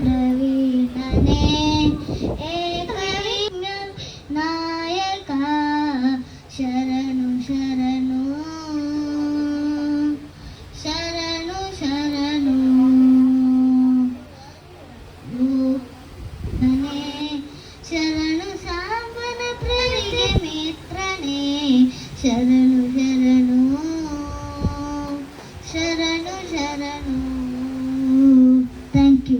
ಪ್ರವೀಣನೇ, ಏಕಲಿಂಗ ನಾಯಕ, ಶರಣು ಶರಣು ಶರಣು ಶರಣು. ರೂಪನೇ, ಶರಣು ಸಾಂಬನ ಪ್ರಿಯ ಮಿತ್ರನೇ, ಶರಣು ಶರಣು ಶರಣು ಶರಣು. Thank you.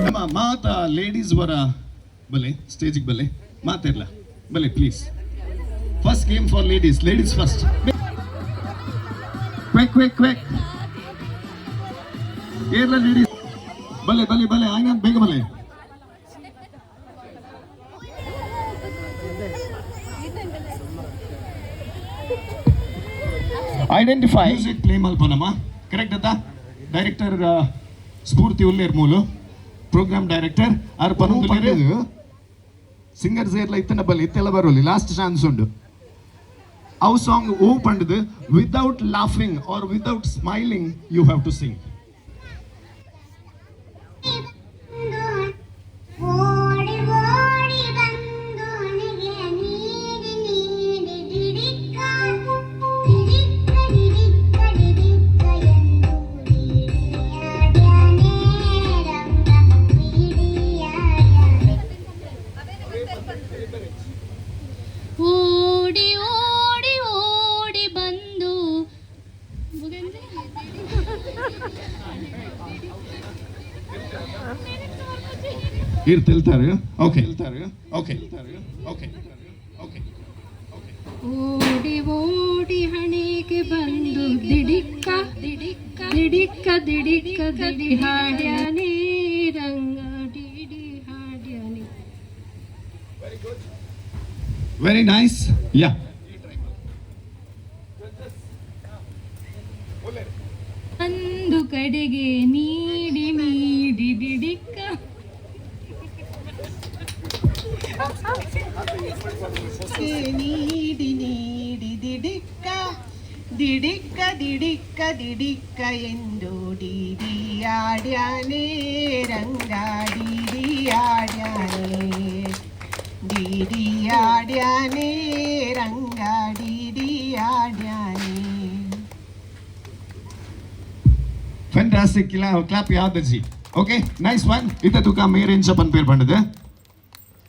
ನಮ್ಮ ಮಾತ ಲೇಡೀಸ್ ವರ ಬಲೆ, ಸ್ಟೇಜಿಗೆ ಬಲೆ, ಮಾತಿರ್ಲ ಬಲೆ please. First game for ladies, ladies first. Quick, quick, quick. ಏರ್ಲ ladies ಬಲೆ ಬಲೆ ಬಲೆ, ಆಯ್ನ ಬೇಗ ಬಲೆ. ಐಡೆಂಟಿಫೈ ಮ್ಯೂಸಿಕ್ ಪ್ಲೇ ಮಲ್ಪನಮ್ಮ, ಕರೆಕ್ಟ್ ಅತ್ತ? ಡೈರೆಕ್ಟರ್ ಸ್ಫೂರ್ತಿ ಉಲ್ಲೇರ್ ಮೂಲು, ಪ್ರೋಗ್ರಾಮ್ ಡೈರೆಕ್ಟರ್ ಆರ್ ಪನೊಂದು. ಸಿಂಗರ್ಸ್ ಏರ್ಲ ಇತ್ತನ ಬಲ್ಲಿ, ಇತ್ತೆಲ್ಲ ಬರೋಲಿ, ಲಾಸ್ಟ್ ಚಾನ್ಸ್ ಉಂಡು. ಅವು ಸಾಂಗ್ ಓ ಪಂಡದು, without laughing or without smiling you have to sing. ಓಡಿ ಓಡಿ ಬಂದು ಹಣೆಗೆ ನೀಡಿ ನೀಡಿ ದಿಡಿಕ್ಕ ದಿಡಿಕ್ಕ ದಿಡಿಕ್ಕ ದಿಡಿಕ್ಕ ಎಂದು ಡಿಡಿಯಾಡ್ಯಾನೆ ರಂಗ ಡಿಡಿಯಾಡ್ಯಾನೆ. ಓಡಿ ಓಡಿ ಓಡಿ ಬಂದು ಮುಗಂದೆ. ಇರ್ ತಿಳ್ತಾರೆ, ಓಕೆ ಹೇಳ್ತಾರೆ, ಓಕೆ ಓಕೆ ಓಕೆ. ಓಡಿ ಓಡಿ ಹಣೆಗೆ ಬಂದು ದಿಡಿಕ್ಕ ದಿಡಿಕ್ಕ ದಿಡಿಕ್ಕ ದಿಡಿಕ್ಕ ದಿಡಿ ಹಾಡ್ಯಾನೆ ರಂಗ ಡಿಡಿ ಹಾಡ್ಯಾನೆ. Very nice, yeah. ಒಂದು ಕಡೆಗೆ ನೀಡಿ ನೀಡಿ ದಿಡಿಕ್ಕ ನೀಡಿ ನೀಡಿ ದಿಡಿಕ್ಕ ದಿಡಿಕ್ಕ ದಿಡಿಕ್ಕ ದಿಡಿಕ್ಕ ಎಂದು ಡಿಡಿಯಾಡ್ಯಾನೆ ರಂಗ ಡಿಡಿಯಾಡ್ಯಾನೆ, ಡಿಡಿಯಾಡ್ಯಾನೆ ರಂಗ ಡಿಡಿಯಾಡ್ಯಾನೆ. ಫ್ಯಾಂಟಾಸ್ಟಿಕ್. ಕ್ಲಾಪ್ ಯಾವ್ದಜಿ. Okay, nice one. ಇತ್ತ ತುಕ ಮೇರೆಂಚ ಪನ್ಪೇರ್ ಪಂಡದು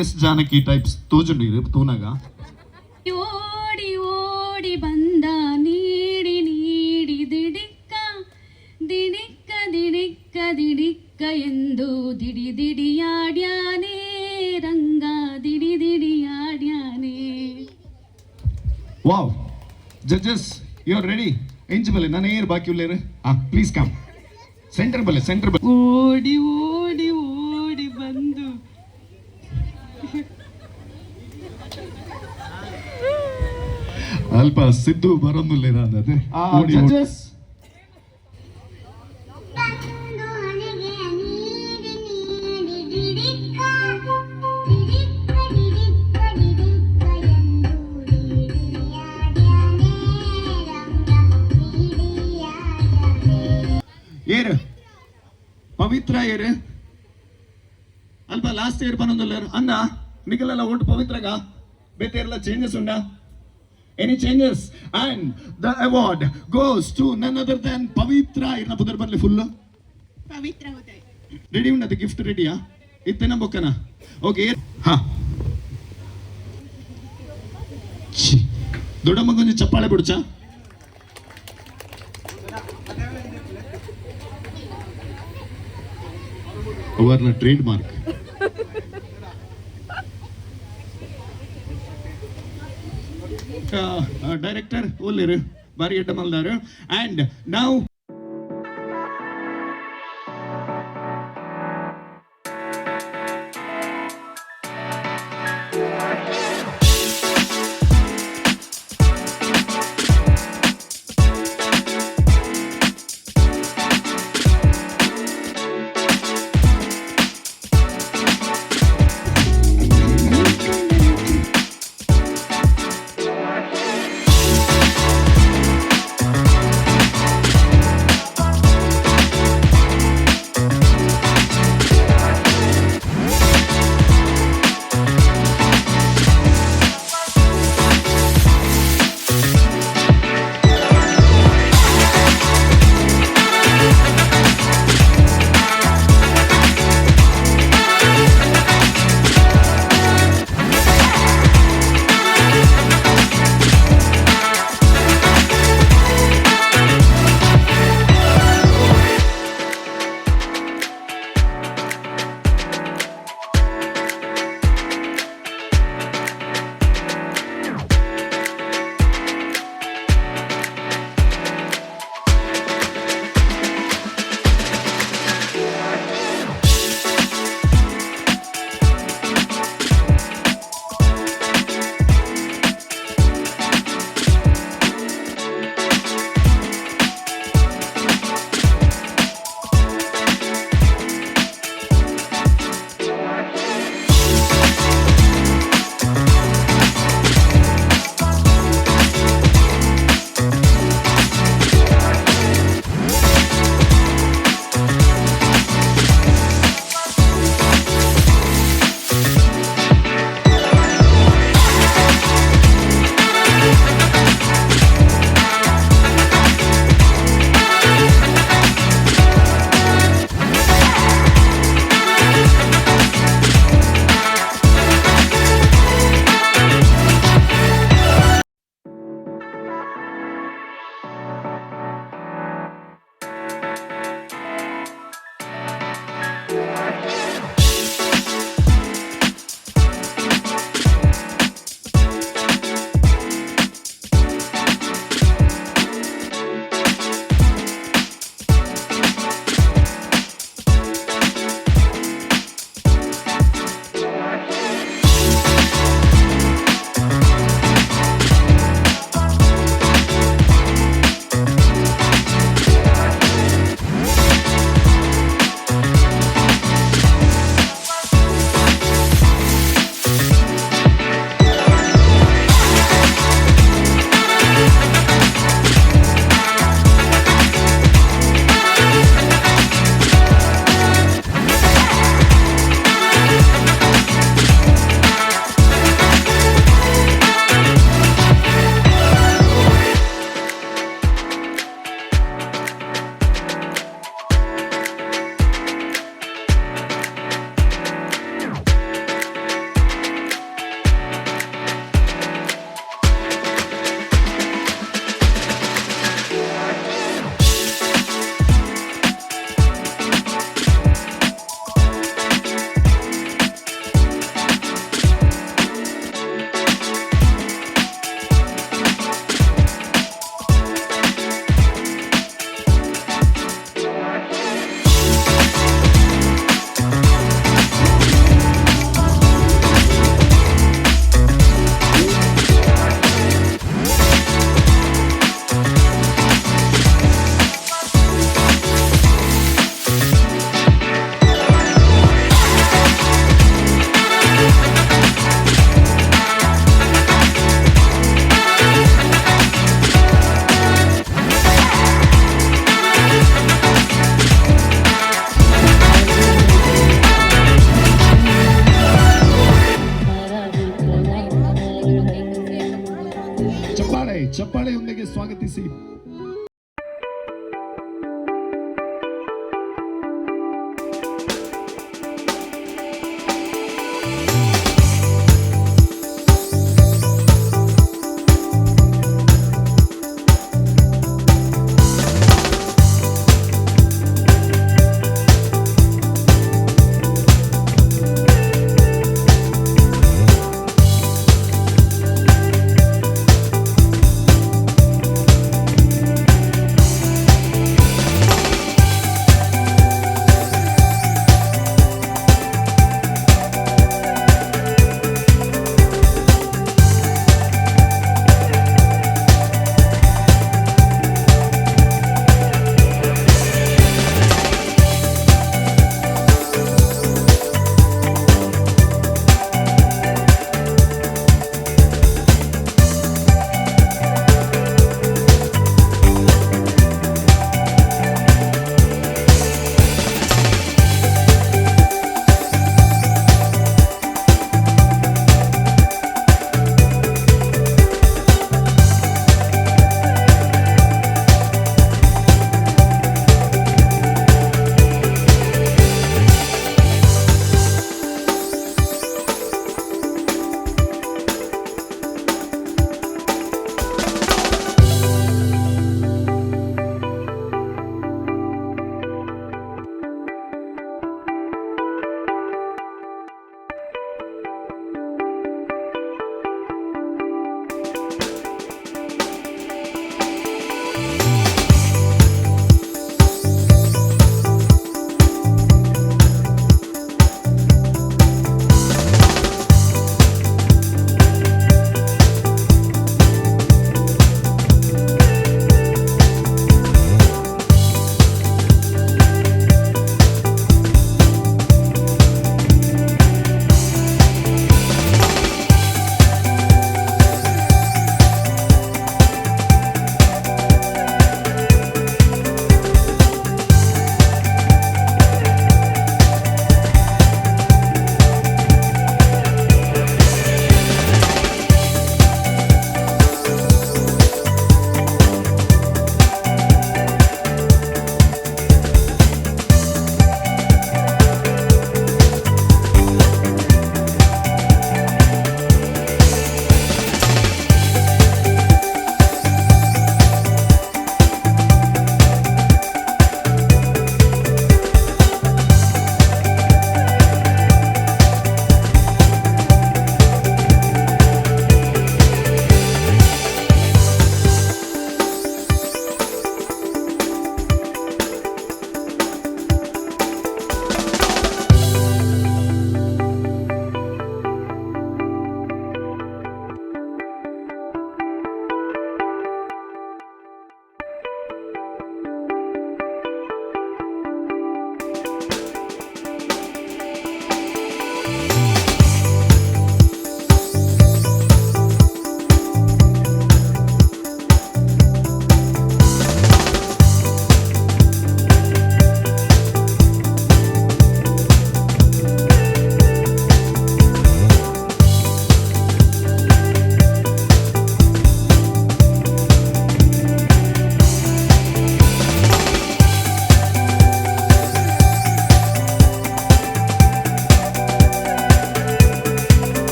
ಎಸ್ ಜಾನಕಿ ಟೈಪ್ಸ್ ತೋಜುಂಡು ಇರು ತೂನಾಗ. ಓಡಿ ಓಡಿ ಬಂದ ನೀಡಿ ನೀಡಿ ದಿಡಿಕ್ಕ ದಿಡಿಕ್ಕ ದಿಡಿಕ್ಕ ದಿಡಿಕ್ಕ ಎಂದು ದಿಡಿ ದಿಡಿಯಾಡ್ಯಾನೇ ರಂಗ ದಿಡಿ ದಿಡಿಯಾಡ್ಯಾನೇ. Wow, judges, you are ready? ಎಂಚ ಬಲೆ ನಾನು ಏರ್ ಬಾಕಿ ಉಲ್ಲೇರು. ಆ ಪ್ಲೀಸ್ ಕಮ್ ಸೆಂಟರ್ ಬಲೆ, ಸೆಂಟರ್ ಬಲೆ. ಓಡಿ ಓಡಿ ಓಡಿ ಬಂದು ಅಲ್ಪ ಸಿದ್ದು ಬರೋದಿಲ್ಲ ಅನ್ನೋದು. ಜಡ್ಜಸ್. ಬಂದು ಹಣೆಗೆ ನೀಡಿ ನೀಡಿ ದಿಡಿಕ್ಕ ದಿಡಿಕ್ಕ ದಿಡಿಕ್ಕ ದಿಡಿಕ್ಕ ಎಂದು ದಿಡಿಯಾಡ್ಯಾನೆ ರಂಗ ದಿಡಿಯಾಡ್ಯಾನೆ. ಏರು ಪವಿತ್ರ ಏರು ಅಲ್ಪ ಲಾಸ್ಟ್ ಇಯರ್ ಪನೊಂದುಲ್ಲೇರು ಅಂದ ನಿಖಲೆಲ್ಲ ಓಟ್ ಪವಿತ್ರಗ. ಬೇತೆ changes ಉಂಡಾ? Any changes? And the award goes to none other than Pavitra. ಇರ್ನ ಪುದರ್ ಬರ್ಲಿ ಫುಲ್. ಪವಿತ್ರ ಉದಯ್. ರೆಡಿ ಉಂಡದು ಗಿಫ್ಟ್ ರೆಡಿಯಾ ಇತ್ತೇನ ಬೊಕ್ಕನ? ಓಕೆ. ಹಾ, ದೊಡ್ಡಮ್ಮ ಕೊಂಚ ಚಪ್ಪಾಳೆ ಬಿಡ್ಚಾ. ಅವರ್ನ ಟ್ರೇಡ್ ಮಾರ್ಕ್. ಡೈರೆಕ್ಟರ್ ಓಲೇರು ಬಾರಿ ಎಡ್ಡ ಮಲ್ದಾರು. ಅಂಡ್ ನಾವು